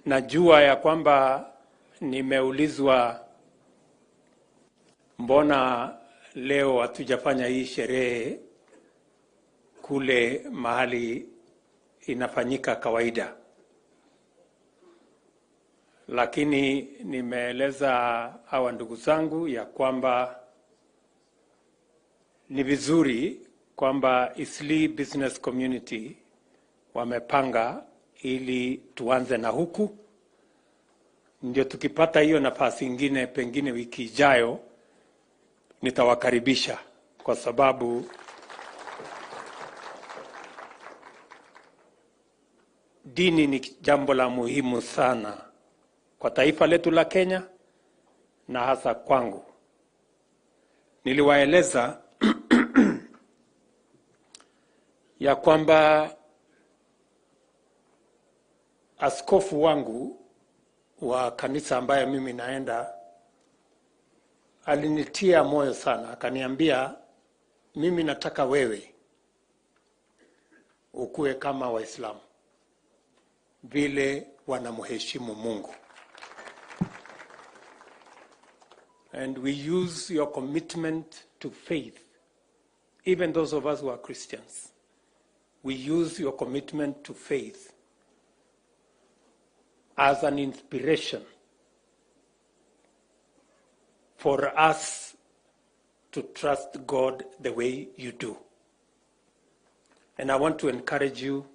Najua ya kwamba nimeulizwa mbona leo hatujafanya hii sherehe kule mahali inafanyika kawaida. Lakini nimeeleza hawa ndugu zangu ya kwamba ni vizuri kwamba Eastleigh Business Community wamepanga ili tuanze na huku, ndio tukipata hiyo nafasi ingine pengine wiki ijayo nitawakaribisha, kwa sababu dini ni jambo la muhimu sana kwa taifa letu la Kenya na hasa kwangu. Niliwaeleza ya kwamba askofu wangu wa kanisa ambaye mimi naenda alinitia moyo sana, akaniambia mimi nataka wewe ukue kama Waislamu vile wanamheshimu Mungu. And we use your commitment to faith, even those of us who are Christians, we use your commitment to faith as an inspiration for us to trust God the way you do. And I want to encourage you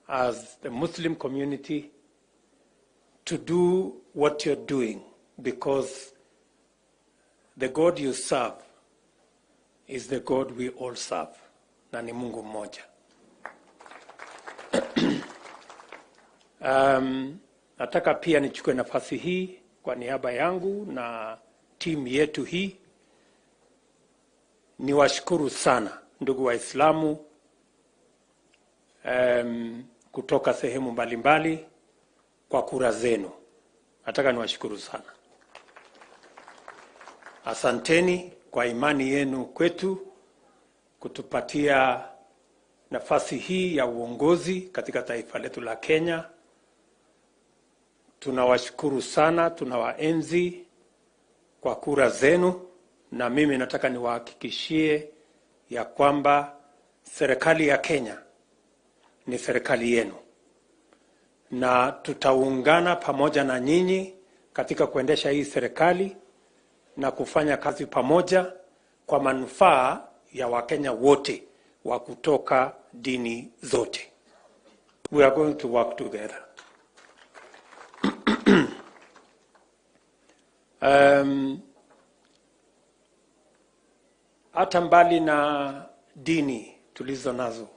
as the Muslim community to do what you're doing, because the God you serve is the God we all serve, na ni Mungu mmoja. Nataka pia nichukue nafasi hii kwa niaba yangu na timu yetu hii niwashukuru sana ndugu Waislamu kutoka sehemu mbalimbali kwa kura zenu. Nataka niwashukuru sana. Asanteni kwa imani yenu kwetu kutupatia nafasi hii ya uongozi katika taifa letu la Kenya. Tunawashukuru sana, tunawaenzi kwa kura zenu, na mimi nataka niwahakikishie ya kwamba serikali ya Kenya ni serikali yenu, na tutaungana pamoja na nyinyi katika kuendesha hii serikali na kufanya kazi pamoja kwa manufaa ya Wakenya wote wa kutoka dini zote. We are going to work together. Hata mbali na dini tulizo nazo,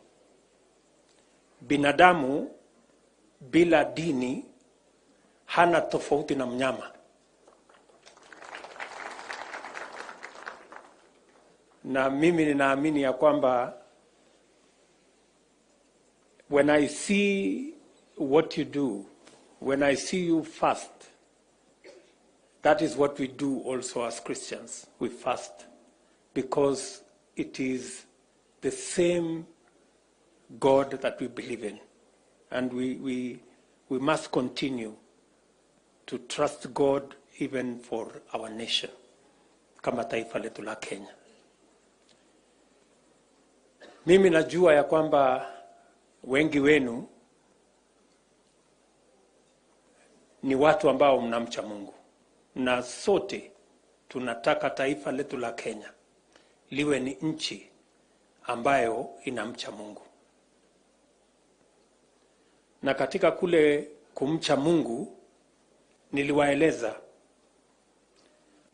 binadamu bila dini hana tofauti na mnyama. Na mimi ninaamini ya kwamba when I see what you do, when I see you fast, that is what we do also as Christians. We fast because it is the same God that we believe in. And we must continue to trust God even for our nation, kama taifa letu la Kenya. Mimi najua ya kwamba wengi wenu ni watu ambao mnamcha Mungu, na sote tunataka taifa letu la Kenya liwe ni nchi ambayo inamcha Mungu. Na katika kule kumcha Mungu, niliwaeleza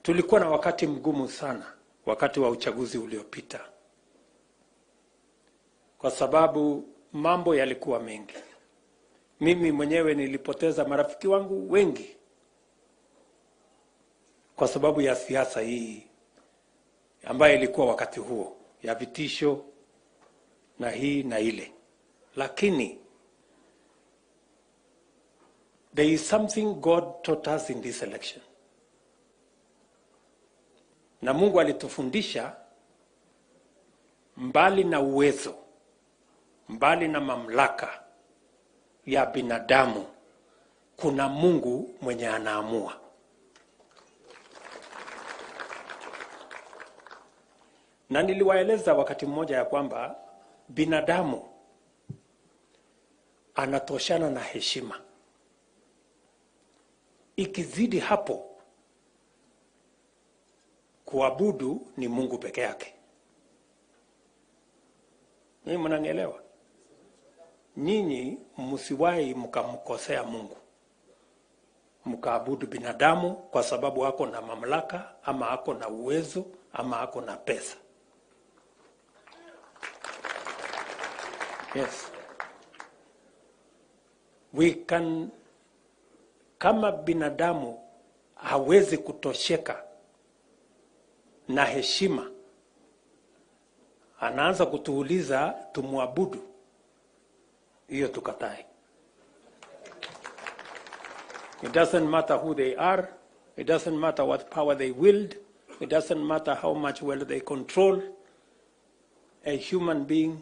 tulikuwa na wakati mgumu sana wakati wa uchaguzi uliopita, kwa sababu mambo yalikuwa mengi. Mimi mwenyewe nilipoteza marafiki wangu wengi kwa sababu ya siasa hii ambayo ilikuwa wakati huo ya vitisho na hii na ile. Lakini there is something God taught us in this election. Na Mungu alitufundisha mbali na uwezo, mbali na mamlaka ya binadamu, kuna Mungu mwenye anaamua. Na niliwaeleza wakati mmoja ya kwamba binadamu anatoshana na heshima. Ikizidi hapo, kuabudu ni Mungu peke yake. Nyinyi mnanielewa? Nyinyi msiwahi mkamkosea Mungu, mkaabudu binadamu kwa sababu ako na mamlaka ama ako na uwezo ama ako na pesa. Yes. We can, kama binadamu hawezi kutosheka na heshima, anaanza kutuuliza tumuabudu, hiyo tukatae. It doesn't matter who they are, it doesn't matter what power they wield, it doesn't matter how much wealth they control. A human being,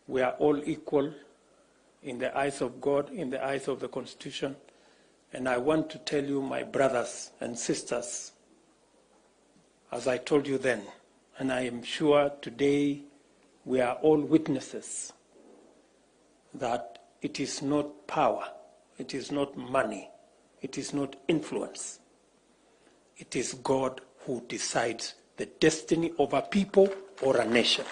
we are all equal in the eyes of God, in the eyes of the Constitution. And I want to tell you, my brothers and sisters, As I told you then, and I am sure today we are all witnesses that it is not power, it is not money, it is not influence. It is God who decides the destiny of a people or a nation.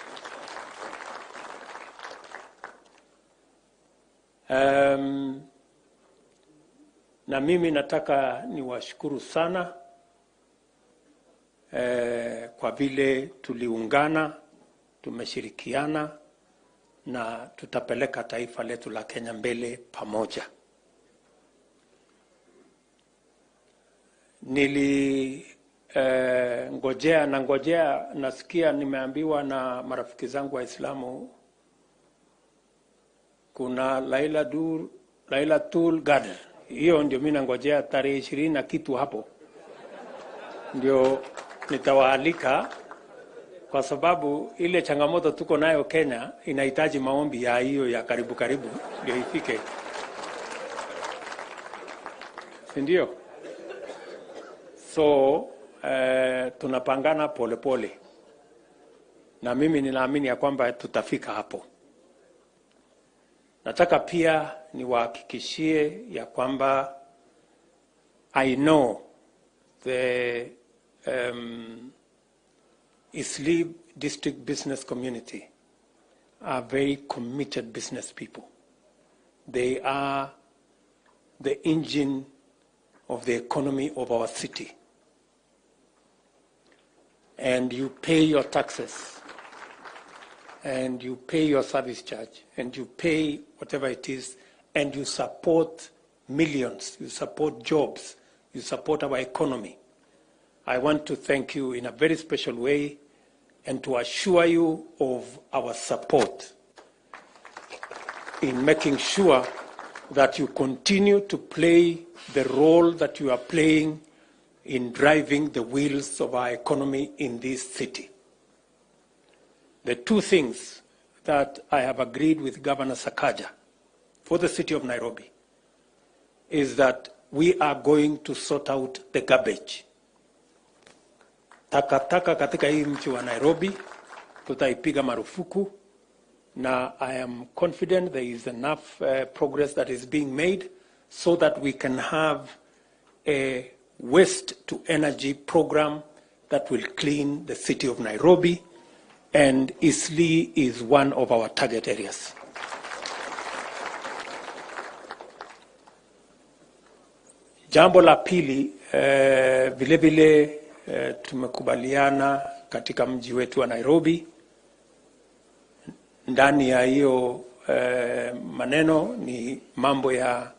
Na mimi nataka niwashukuru sana kwa vile tuliungana, tumeshirikiana na tutapeleka taifa letu la Kenya mbele pamoja. Nili ngojea na ngojea, nasikia nimeambiwa na marafiki zangu Waislamu kuna Lailatul Qadr. Hiyo ndio mimi nangojea tarehe 20 na kitu hapo ndio nitawaalika, kwa sababu ile changamoto tuko nayo Kenya inahitaji maombi ya hiyo ya karibu karibu ndio ifike, si ndio? So tunapangana polepole pole, na mimi ninaamini ya kwamba tutafika hapo. Nataka pia niwahakikishie ya kwamba I know the Eastleigh District business community are very committed business people. They are the engine of the economy of our city. And you pay your taxes, and you pay your service charge, and you pay whatever it is, and you support millions, you support jobs, you support our economy. I want to thank you in a very special way and to assure you of our support in making sure that you continue to play the role that you are playing in driving the wheels of our economy in this city. The two things that I have agreed with Governor Sakaja for the city of Nairobi is that we are going to sort out the garbage. Takataka katika hii mji wa Nairobi tutaipiga marufuku, na I am confident there is enough progress that is being made so that we can have a waste to energy program that will clean the city of Nairobi, and Eastleigh is one of our target areas. Jambo la pili, vile vile tumekubaliana katika mji wetu wa Nairobi. Ndani ya hiyo maneno ni mambo ya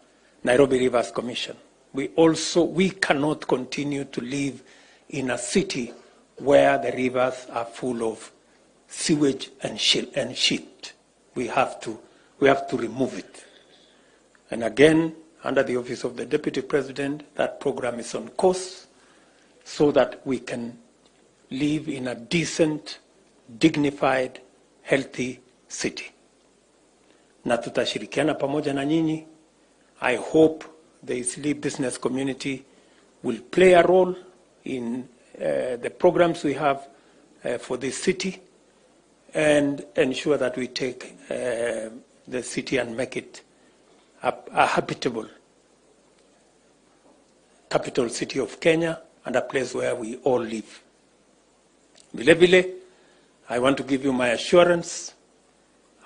Nairobi Rivers Commission. We cannot continue to live in a city where the rivers are full of sewage and shit. We have to remove it. And again, under the office of the Deputy President, that program is on course so that we can live in a decent, dignified, healthy city. Na tutashirikiana pamoja na nyinyi. I hope the Eastleigh business community will play a role in the programs we have for this city and ensure that we take the city and make it a habitable capital city of Kenya and a place where we all live. Vile vile, I want to give you my assurance.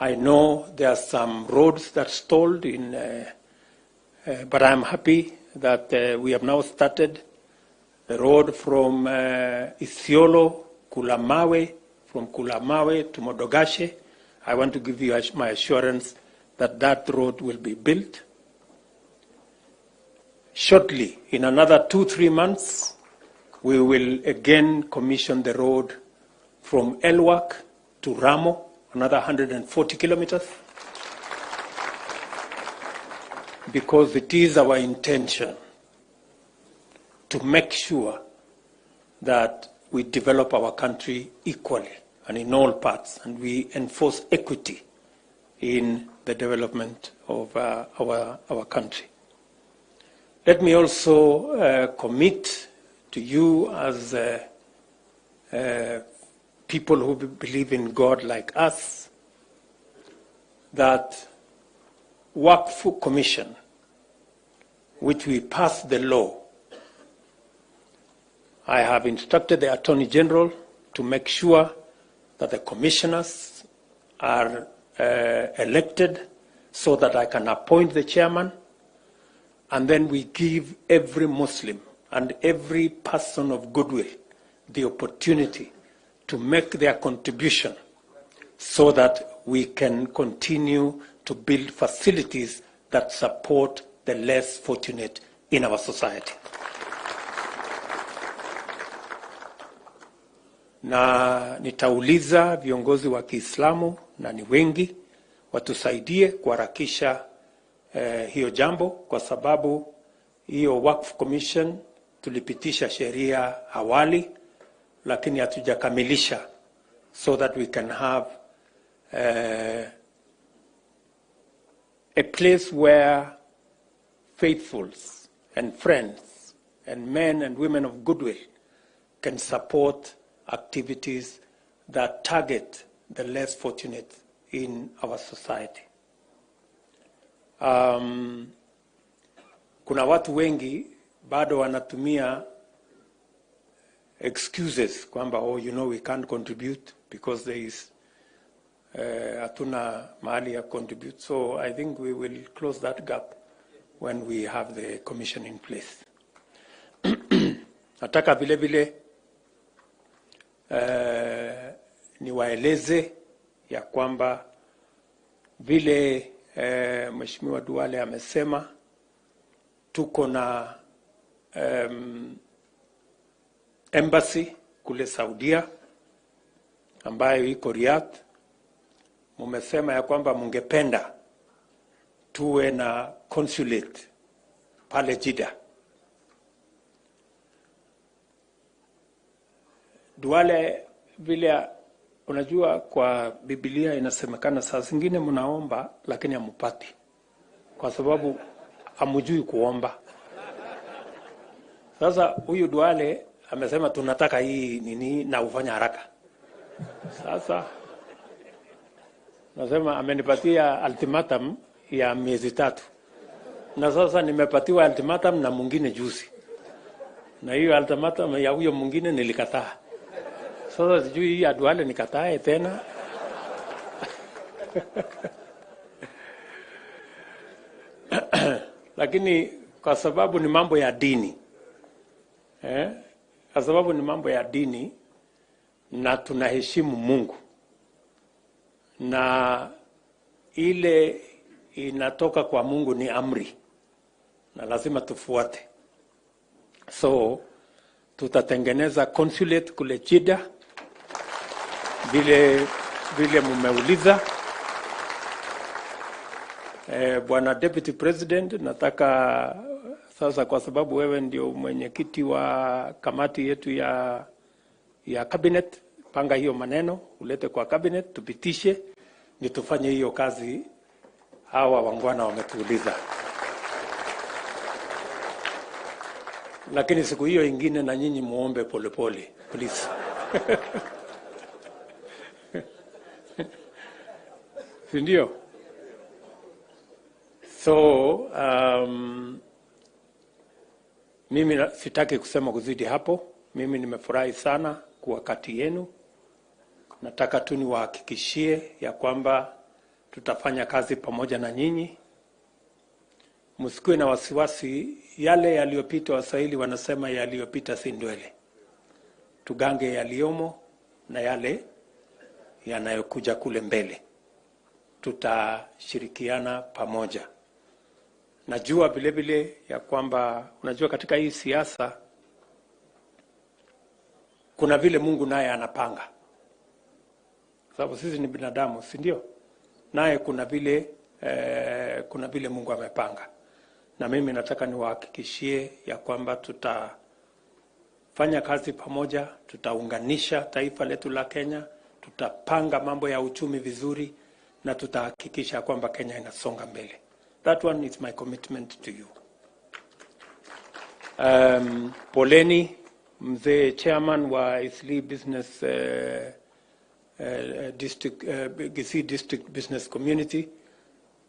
I know there are some roads that stalled in, but I'm happy that we have now started the road from Isiolo, Kulamawe, from Kulamawe to Modogashe. I want to give you my assurance that that road will be built. Shortly, in another 2-3 months, we will again commission the road from Elwak to Ramo, another 140 kilometers, because it is our intention to make sure that we develop our country equally and in all parts, and we enforce equity in the development of our country. Let me also commit to you as people who believe in God like us, that Wakfu Commission, which we passed the law, I have instructed the Attorney General to make sure that the commissioners are elected so that I can appoint the chairman, and then we give every Muslim and every person of goodwill the opportunity to make their contribution so that we can continue to build facilities that support the less fortunate in our society. Na nitauliza viongozi wa Kiislamu, na ni wengi, watusaidie kuharakisha hiyo jambo, kwa sababu hiyo Wakf Commission tulipitisha sheria awali, lakini hatujakamilisha so that we can have a place where faithfuls and friends and men and women of goodwill can support activities that target the less fortunate in our society. Kuna watu wengi bado wanatumia excuses kwamba, oh, we can't contribute because there is hatuna mahali ya contribute. So I think we will close that gap when we have the commission in place. Nataka vile vile niwaeleze ya kwamba vile Mheshimiwa Duale amesema, tuko na embassy kule Saudia ambayo iko Riyadh. Mumesema ya kwamba mungependa tuwe na consulate pale Jeddah. Duale, vile unajua kwa Biblia inasemekana saa zingine mnaomba lakini hamupati kwa sababu hamujui kuomba. Sasa huyu Duale amesema tunataka hii nini na ufanye haraka. Sasa nasema amenipatia ultimatum ya miezi 3. Na sasa nimepatiwa ultimatum na mwingine juzi. Na hiyo ultimatum ya huyo mwingine nilikataa. Sasa sijui hii ya Duale nikatae tena. Lakini kwa sababu ni mambo ya dini. Kwa sababu ni mambo ya dini na tunaheshimu Mungu. Na ile inatoka kwa Mungu ni amri na lazima tufuate. So tutatengeneza consulate kule Jeddah vile mumeuliza. Bwana Deputy President, nataka sasa, kwa sababu wewe ndio mwenyekiti wa kamati yetu ya cabinet, panga hiyo maneno ulete kwa cabinet tupitishe, ni tufanye hiyo kazi hawa wangwana wametuuliza. Lakini siku hiyo ingine na nyinyi muombe polepole, please. Si ndio? So mimi sitaki kusema kuzidi hapo. Mimi nimefurahi sana kuwa kati yenu. Nataka tu niwahakikishie ya kwamba tutafanya kazi pamoja na nyinyi. Msikuwe na wasiwasi, yale yaliyopita, Waswahili wanasema yaliyopita si ndwele. Tugange yaliyomo na yale yanayokuja kule mbele. Tutashirikiana pamoja. Najua vile vile ya kwamba unajua katika hii siasa kuna vile Mungu naye anapanga. Sababu sisi ni binadamu, si ndio? Naye kuna vile Mungu amepanga. Na mimi nataka niwahakikishie ya kwamba tutafanya kazi pamoja, tutaunganisha taifa letu la Kenya, tutapanga mambo ya uchumi vizuri na tutahakikisha kwamba Kenya inasonga mbele. That one is my commitment to you. Poleni Mzee chairman wa Eastleigh Business District, Kisii District Business Community,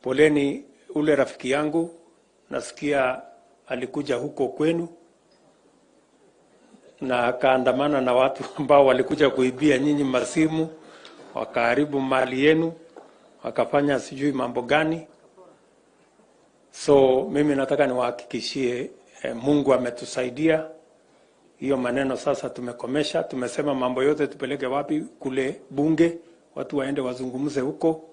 poleni. Ule rafiki yangu nasikia alikuja huko kwenu na akaandamana na watu ambao walikuja kuibia nyinyi masimu, wakaharibu mali yenu, wakafanya sijui mambo gani. So mimi nataka niwahakikishie Mungu ametusaidia. Hiyo maneno sasa tumekomesha. Tumesema mambo yote tupeleke wapi? Kule bunge, watu waende wazungumze huko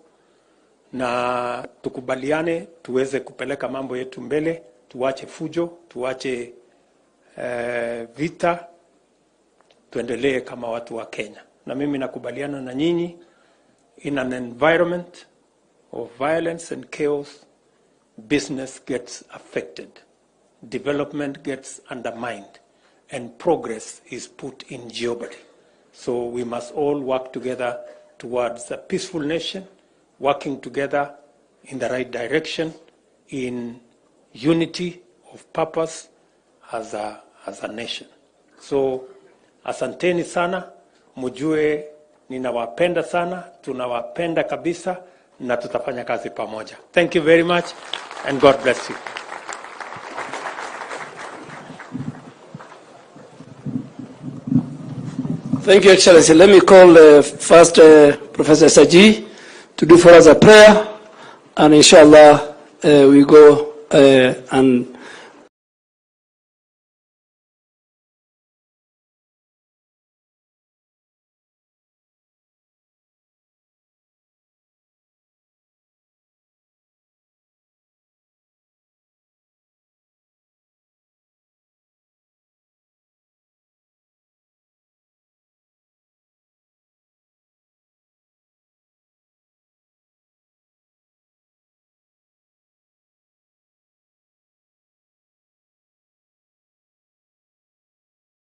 na tukubaliane, tuweze kupeleka mambo yetu mbele, tuache fujo, tuache vita, tuendelee kama watu wa Kenya. Na mimi nakubaliana na nyinyi, in an environment of violence and chaos, business gets affected, development gets undermined, and progress is put in jeopardy. So we must all work together towards a peaceful nation, working together in the right direction, in unity of purpose as a nation. So asanteni sana, mujue ninawapenda sana, tunawapenda kabisa na tutafanya kazi pamoja. Thank you very much and God bless you. Thank you, Excellency. Let me call first Professor Saji to do for us a prayer, and inshallah we go and